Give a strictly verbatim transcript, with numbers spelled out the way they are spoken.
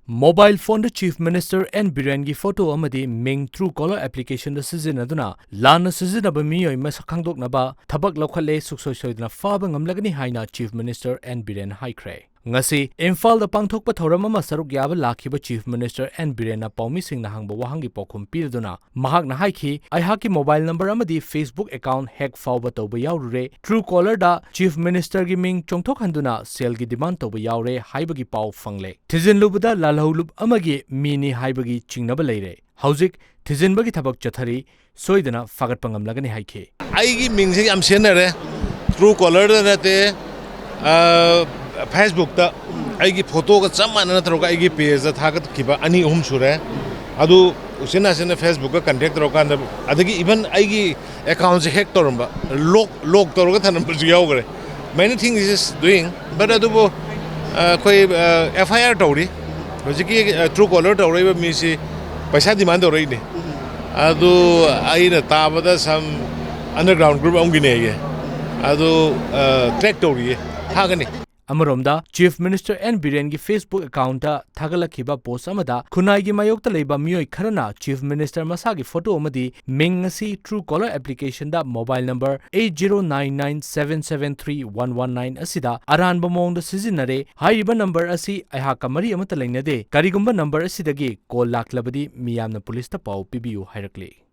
Mobile ꯐꯣꯟꯗ Chief Minister N ꯕꯤꯔꯦꯟꯒꯤ photo ꯑꯃꯗꯤ ꯃꯤꯡ Truecaller applicationꯗ ꯁꯤꯖꯤꯟꯅꯗꯨꯅ ꯂꯥꯟꯅ ꯁꯤꯖꯤꯟꯅꯕ ꯃꯤꯑꯣꯏ ꯃꯁꯛ ꯈꯪꯗꯣꯛꯅꯕ ꯊꯕꯛ ꯂꯧꯈꯠꯂꯦ, ꯁꯨꯡꯁꯣꯏ ꯁꯣꯏꯗꯅ ꯐꯥꯕ ꯉꯝꯂꯒꯅꯤ ꯍꯥꯏꯅ Chief Minister N ꯕꯤꯔꯦꯟ ꯍꯥꯏꯈ꯭ꯔꯦ꯫ ꯉꯁꯤ ꯏꯝꯐꯥꯜꯗ ꯄꯥꯡꯊꯣꯛꯄ ꯊꯧꯔꯝ ꯑꯃ ꯁꯔꯨꯛ ꯌꯥꯕ ꯂꯥꯛꯈꯤꯕ Chief Minister N ꯕꯤꯔꯦꯟꯅ ꯄꯥꯎꯃꯤꯁꯤꯡꯅ ꯍꯪꯕ ꯋꯥꯍꯪꯒꯤ ꯄꯥꯎꯈꯨꯝ ꯄꯤꯔꯗꯨꯅ ꯃꯍꯥꯛꯅ ꯍꯥꯏꯈꯤ, "ꯑꯩꯍꯥꯛꯀꯤ ꯃꯣꯕꯥꯏꯜ ꯅꯝꯕꯔ ꯑꯃꯗꯤ Facebook account hack ꯐꯥꯎꯕ ꯇꯧꯕ ꯌꯥꯎꯔꯨꯔꯦ꯫ Truecallerꯗ Chief Ministerꯒꯤ ꯃꯤꯡ ꯆꯣꯡꯊꯣꯛꯍꯟꯗꯨꯅ ꯁꯦꯜꯒꯤ demand ꯇꯧꯕ ꯌꯥꯎꯔꯦ ꯍꯥꯏꯕꯒꯤ ꯄꯥꯎ ꯐꯪꯂꯦ꯫ ꯊꯤꯖꯤꯜꯂꯨꯕꯗ ꯂꯥꯜꯍꯧꯂꯨꯞ ꯑꯃꯒꯤ ꯃꯤꯅꯤ ꯍꯥꯏꯕꯒꯤ ꯆꯤꯡꯅꯕ ꯂꯩꯔꯦ꯫ ꯍꯧꯖꯤꯛ ꯊꯤꯖꯤꯟꯕꯒꯤ ꯊꯕꯛ ꯆꯠꯊꯔꯤ, ꯁꯣꯏꯗꯅ ꯐꯥꯒꯠꯄ ꯉꯝꯂꯒꯅꯤ" ꯍꯥꯏꯈꯤ꯫ ꯑꯩꯒꯤ ꯃꯤꯡꯁꯦ ꯌꯥꯝ ꯁꯤꯖꯤꯟꯅꯔꯦ, Truecallerꯗ ꯅꯠꯇꯦ, ꯑ, Facebookꯇ ꯑꯩꯒꯤ ꯐꯣꯇꯣꯒ ꯆꯞ ꯃꯥꯟꯅꯅ ꯇꯧꯔꯒ ꯑꯩꯒꯤ pageꯇ ꯊꯥꯒꯠꯈꯤꯕ ꯑꯅꯤ ꯑꯍꯨꯝ ꯁꯨꯔꯦ꯫ ꯑꯗꯨ ꯎꯆꯤꯟ ꯅꯥꯆꯤꯟꯅ Facebookꯀ contact ꯇꯧꯔꯀꯥꯟꯗ, ꯑꯗꯒꯤ even ꯑꯩꯒꯤ accountꯁꯦ hack ꯇꯧꯔꯝꯕ, lock, lock ꯇꯧꯔꯒ ꯊꯝꯂꯝꯕꯁꯨ ꯌꯥꯎꯈ꯭ꯔꯦ꯫ Many things is doing, but ꯑꯗꯨꯕꯨ, ꯑ, ꯑꯩꯈꯣꯏ, ꯑ, FIR ꯇꯧꯔꯤ꯫ ꯍꯧꯖꯤꯛꯀꯤ, ꯑ, Truecaller ꯇꯧꯔꯛꯏꯕ ꯃꯤꯁꯤ ꯄꯩꯁꯥ demand ꯇꯧꯔꯛꯏꯅꯦ꯫ ꯑꯗꯨ ꯑꯩꯅ ꯇꯥꯕꯗ some underground group ꯑꯃꯒꯤꯅꯦꯌꯦ꯫ ꯑꯗꯨ, ꯑ, track ꯇꯧꯔꯤꯌꯦ, ꯐꯥꯒꯅꯤ꯫ ꯑꯃꯔꯣꯝꯗ, Chief Minister N ꯕꯤꯔꯦꯟꯒꯤ Facebook accountꯇ ꯊꯥꯒꯠꯂꯛꯈꯤꯕ post ꯑꯃꯗ ꯈꯨꯟꯅꯥꯏꯒꯤ ꯃꯥꯌꯣꯛꯇ ꯂꯩꯕ ꯃꯤꯑꯣꯏ ꯈꯔꯅ Chief Minister ꯃꯁꯥꯒꯤ ꯐꯣꯇꯣ ꯑꯃꯗꯤ ꯃꯤꯡ ꯑꯁꯤ Truecaller applicationꯗ mobile number eight zero nine nine seven seven three one one nine ꯑꯁꯤꯗ ꯑꯔꯥꯟꯕ ꯃꯑꯣꯡꯗ ꯁꯤꯖꯤꯟꯅꯔꯦ꯫ ꯍꯥꯏꯔꯤꯕ number ꯑꯁꯤ ꯑꯩꯍꯥꯛꯀ ꯃꯔꯤ ꯑꯃꯠꯇ ꯂꯩꯅꯗꯦ꯫ ꯀꯔꯤꯒꯨꯝꯕ number ꯑꯁꯤꯗꯒꯤ call ꯂꯥꯛꯂꯕꯗꯤ ꯃꯤꯌꯥꯝꯅ ꯄꯨꯂꯤꯁꯇ ꯄꯥꯎ ꯄꯤꯕꯤꯌꯨ ꯍꯥꯏꯔꯛꯂꯤ꯫